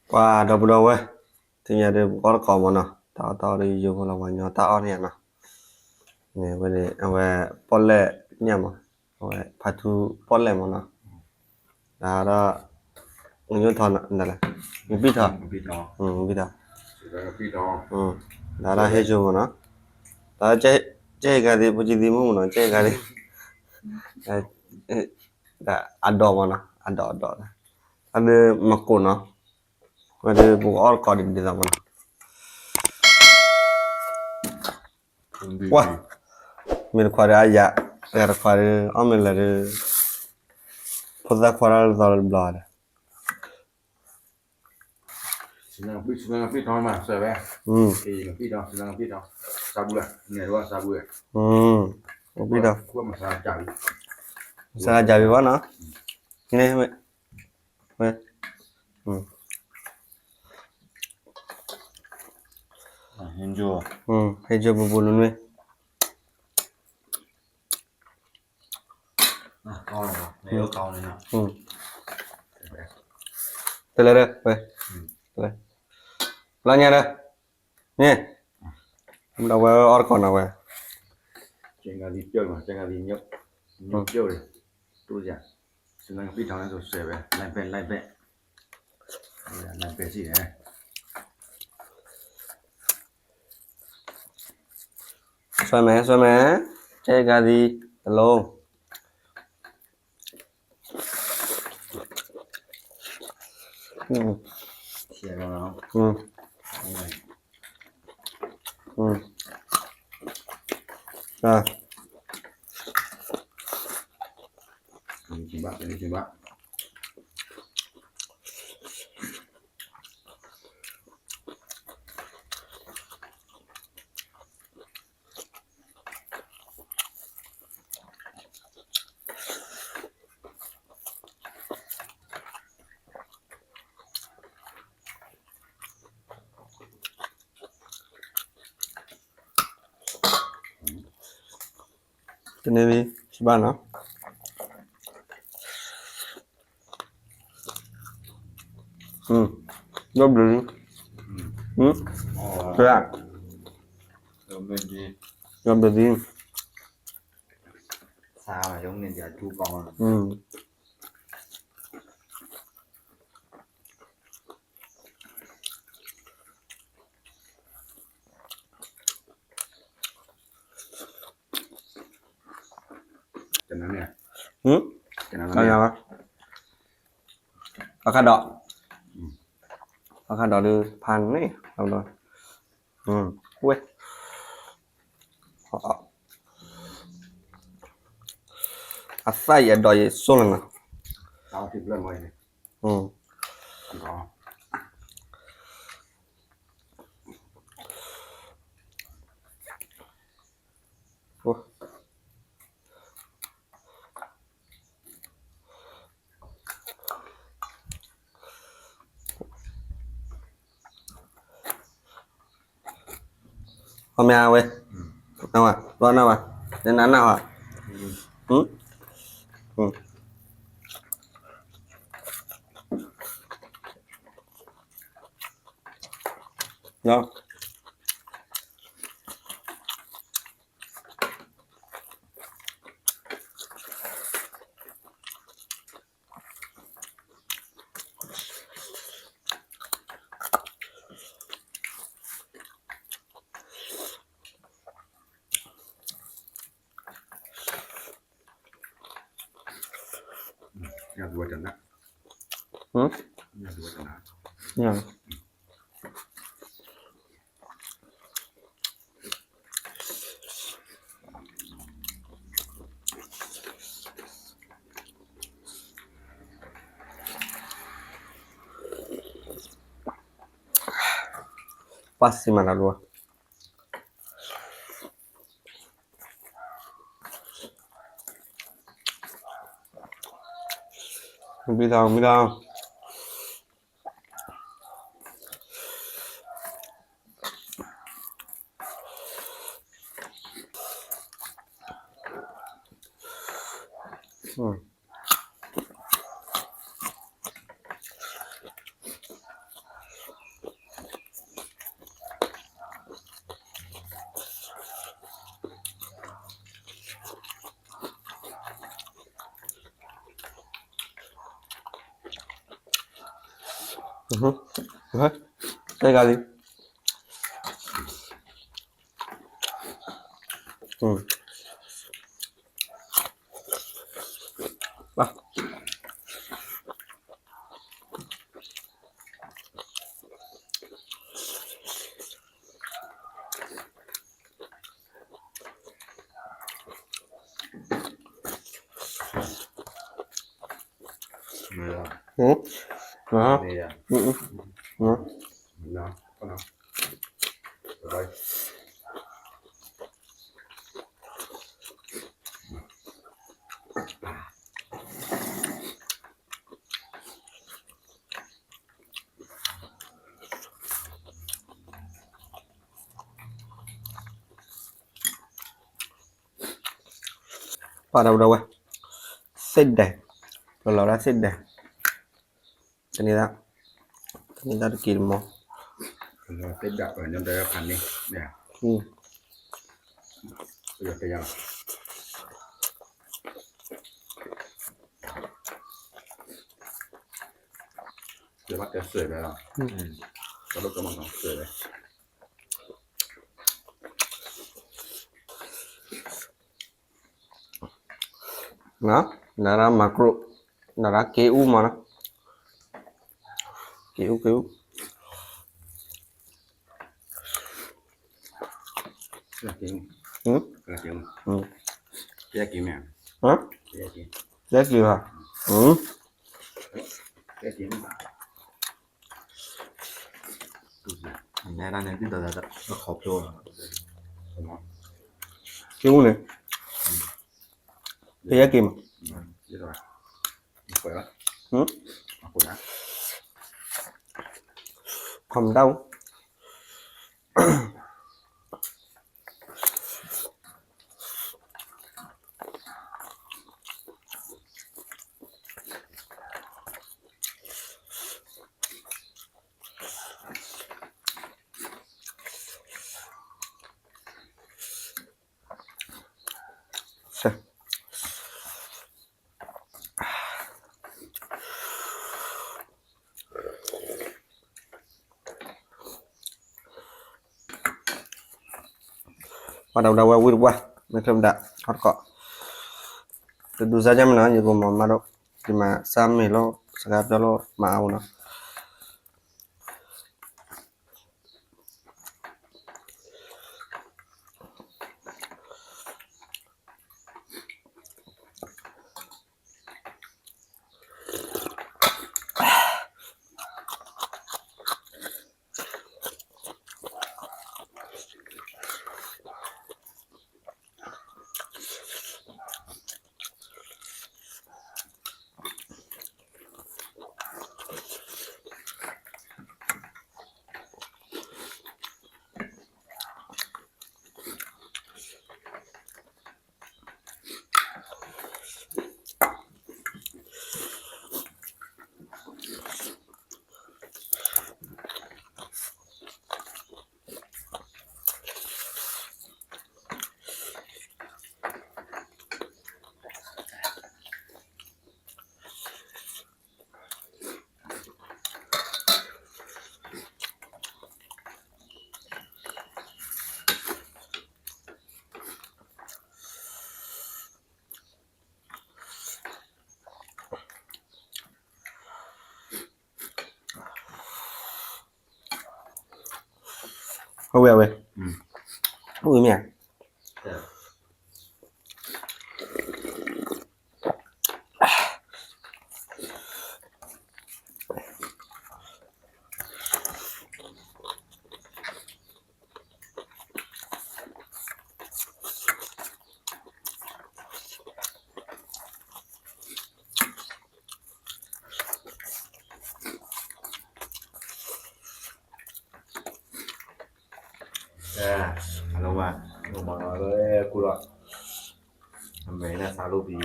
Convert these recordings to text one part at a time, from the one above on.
ပှၤဒီပုၢ်ဒီဝဲၢ်, တနံၤညါဒီး ပကအီၣ်တကိးမးနီၤ, တၢ်အီၣ်တၢ်အီဒီး ယိဖိလီၤ ပှၤညီတၢ်အီၣ်န့ၣ်နီၤ, န့ၣ်ဝဲန့ၣ် အဝဲ ပီၣ်လဲၣ်ညၣ်မး, အဝဲဖါထူပီၣ်လဲၣ်မးနီၤ, ဒီး ညိၣ်ထီၣ်နလဲၣ်, ပံၣ်ထီၣ်, ပံၣ်ထီၣ်, ဒီးဟ့ၣ်ဆိမးနီၤ, ဒီး ကဲဟ့ၣ်ကၤသံ ဖိကံသံမုၣ်မးနီၤ, ကဲဟ့ၣ်ကၤသံ, ဒီးအဒိးမးနီၤ, အဒိးအဒိး, အဒိးမၤကိးနီၤ, ဝဲဒီးပကအီၣ်တကိးဒ်သိးမးနီၤ, ဝါ, မ့ၢ်တခွါဒီးအယၤ, တဂၤတခွါဒီး အီၣ်မ့ၢ်လၢာ်ဒီး, ဖိသၣ်ခွါတၢ်လၢသီလၢဘျီဒီး ပံၣ်ထီၣ်, မဆါဂၤဘံၣ်ဘၣ်နီၤ, မဆါဂၤဘံၣ်ဘၣ်နီၤ, န့ၣ်ဝဲ, ဟ့ၣ်ဆိပူၤပူၤနွံနွံ, တလဲၤဒီးဝဲ, လါညါဒီး, န့ၣ်, ဒီးဝဲအီၣ်တကိးနီၤဝဲ, ကဲဂၤသံပျိၣ်, ကဲဂၤသံပျိၣ်, တူၢ်ယၤ, စနၢကပံၣ်ထီၣ်န့ၣ် စဲးဝဲ like back, like back, like back စံးန့ၣ် ဆွဲမယ်, ဆွဲမယ်, ကဲဂၤသံ, တလုံး, တန့ၢ်လံ, စံးဘၣ်နီၤ, ဒီဘျုး, ဒီဘျုး, တနၤန့ၣ်, တနၤန့ၣ်, အခါဒီး, အခါဒီးဒုးဖးန့ၣ်, ဝဲ, အသၣ်အံၤအဒိးယဆိလီၤနီၤ, အီၣ်မ့ၢ်ဝဲ, နဝဲ, ဘျီနဝဲ, နနၢ်နၢ်ဝဲ, လီၤ.ပှၤစံးမးလၢဒိၣ်, မ့ၢ်ဘၣ်, မ့ၢ်ဘၣ်. ဟဲ, တဲဂၤလံ. ပာ်ဒီးဝဲ, သ့ၣ်ဒဲး, ပလီၤဒၣ်သ့ၣ်ဒဲး, တနံၤဒၣ်, တနံၤဒၣ်တက့ၤတမီၤ, သ့ၣ်ဒဲး, ကဘၣ်တဲစဲးဝဲလီၤ, ကဘၣ်တဲစဲးဝဲ နၤရၣ်မၤကရိ, နၤရၣ်က့အူမးနီၤ, က့အူ က့အူ, က့အူ, က့အူ, က့အူန့ၣ်, က့အူမး, ခီမတၢ်အူ ပှၤဒၣ်ဝဲဝံတပှၢ် မ့ၢ်ချၢမဒၣ် ဟီၣ်တကိး တဒူစါကမ့ၢ်နီၤ ယကမၤမၤဒိၣ် ယမၤစၢ်မ့ၢ်လီၤ စကါပျီလီၤ မၤအါဝဲနီၤ အဝဲ အဝဲ အဝဲမ့ၢ်ဧါ အလီၤဝဲ မၤလီၤလၢကူလီၤ အမဲာ်န့ၣ်သးလိပံၤလီၤ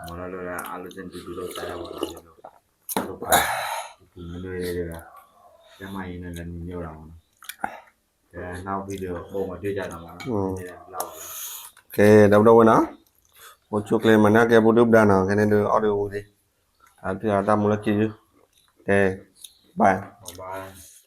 မၤလီၤလၢအလၢတၢ်ဒုးဒုးလိာ်သးယါဝဲ လိပံၤမနုၤလဲၣ်ဒီး တၢ်မၤအံၤန့ၣ်လၢနံၤညိၣ်လီၤ ကဲ ဒီပုၢ်ဒီဝဲၢ်နီၤ အိၣ်ဆူၣ်ချ့မၤန့ၢ်က့ၤပဒုၣ်ပဒါနီၤ ခဲန့ၣ်ဒုးအီၣ်ဒုးဝံၤလံ အဒုးအတၢ်မူလၢခံဒုး ကဲ, bye.